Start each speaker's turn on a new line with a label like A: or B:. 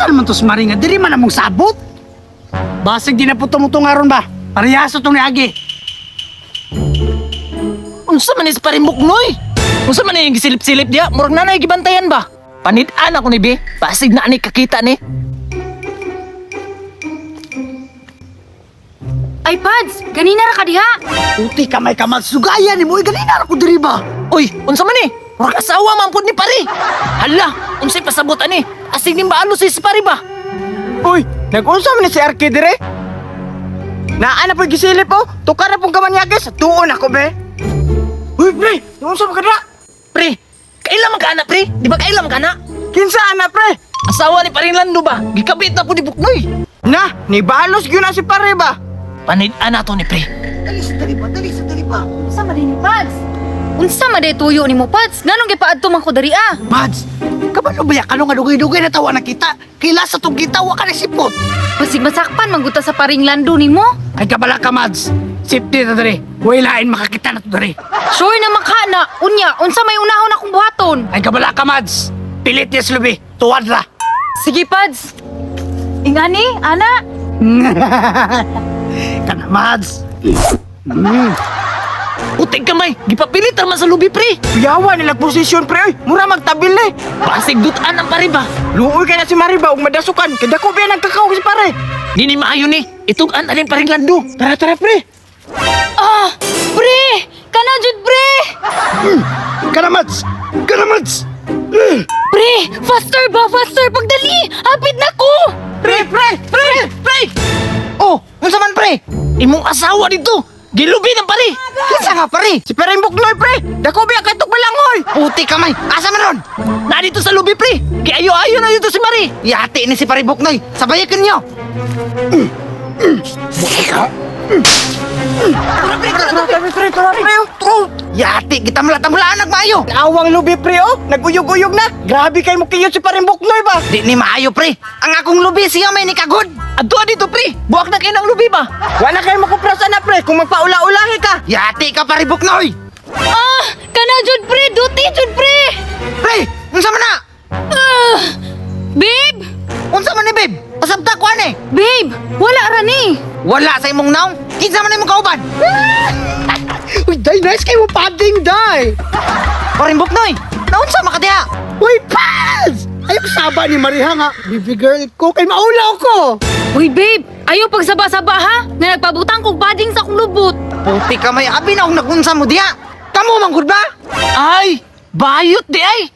A: Asa naman to si Marie nga diri man among sabot? Basig di na po tumutong aron ba? Parehaso tong niagi.
B: Unsa man is paring Buknoy? Unsa man yung gisilip-silip diya? Murag nanay gibantayan ba? Panid-an ako ni be. Basig na ani kakita ni.
C: Ay, Pads! Ganina ra ka diha!
A: Uti ka may kamal sugaya ni mo ganina ra ko diri ba?
B: Uy, unsa man ni? Murag asawa man pud ni pare. Hala, unsay pasabot ani? Asig ning baalo si pare ba?
D: Uy, nag-unsa man ni si RK dire? Naa na po gisilip oh. Tukar na pong kamanyagis. Tuon ako be. Uy, pre, unsa man ka dira?
B: Pre, kaila man ka ana pre? Di ba kaila man ka ana?
D: Kinsa ana pre?
B: Asawa ni paring Lando ba? Gikabit na pud ni Buknoy.
D: Na, nibalos gyud na si pare ba?
B: Panid-an ato ni pre.
A: Dali sa diri ba? Dali sa diri ba?
C: Unsa man ni Pads? Unsa man day tuyo nimo, Pads? Nganong gipaadto man ko diri ah?
A: Mads, kabalo ba ya kano nga dugay-dugay na tawa nakita? Kila sa tong kita wa ka na sipot.
C: Basig masakpan man gud ta sa paring Lando nimo.
A: Ay kabala ka Mads. Safety ta diri. Way lain makakita na to diri.
C: Sure na man ka na. Unya, unsa may unahon akong buhaton?
A: Ay kabala ka Mads. Pilit yes lubi. Tuwad ra.
C: Sige, Pads. Ingani, ana.
A: Kana Mads.
B: Utig kamay, gipapilit ra man sa lubi pre.
D: Kuyawa nila posisyon pre oy. Mura magtabil eh.
B: Basig dutan ang pare ba?
D: Luoy kay na si Mari ba ug madasukan. Kay dako ba nagkakaw si pare.
B: Dini maayo ni. Itug-an alin paring Lando.
D: Tara tara pre.
C: Ah, pre! Kana jud pre!
A: Kana Mads. Kana Mads.
C: Pre, faster ba? Faster pagdali! Hapit na ko!
D: Pre, pre, pre,
B: Pre!
D: Oh, unsa man pre?
B: Imong asawa dito! Gilubi ng pare!
D: Kinsa nga pare? Si Pereng Buknoy pre. Dako ba katok balanghoy?
E: Puti kamay! Asa man ron?
B: Na dito sa lubi pre! Kiayo-ayo na dito si Mari!
E: Yati ni si Pare Buknoy! Sabayakin niyo!
D: Tara pre, pre, tara pre. oh.
E: Yati kita mula-tamulaan nagmaayo!
D: Awang lubi pre oh, naguyog-uyog na. Grabe kay mo kiyot si Pareng Buknoy ba?
E: Di ni maayo pre! Ang akong lubi siya may nikagod!
B: Adto dito pre! Buwak na kayo ng lubi ba?
D: Wala kay makupras ana pre kung magpaula-ulahi ka.
E: Yati ka Pare Buknoy!
C: Ah, kana jud pre, duti jud pre.
E: Pre! Unsa man na?
C: Ah, babe,
E: Unsa man ni babe? Pasabta ko ani!
C: babe, wala ra ni.
E: Wala sa imong naong! Kinsa man imong kauban?
A: Uy, day nice kay mo padding day.
E: Pare Buknoy! Naunsa makadiha?
A: Uy, Pads! Ayaw saba ni Maria nga. Baby girl ko kay maulaw ko.
C: Uy, babe, ayaw pagsaba-saba ha. Nga nagpabutang kog padding sa akong lubot.
E: Puti kamay abi na akong nagunsa mo diha! Kamo man gud ba?
B: Ay! Bayot di ay!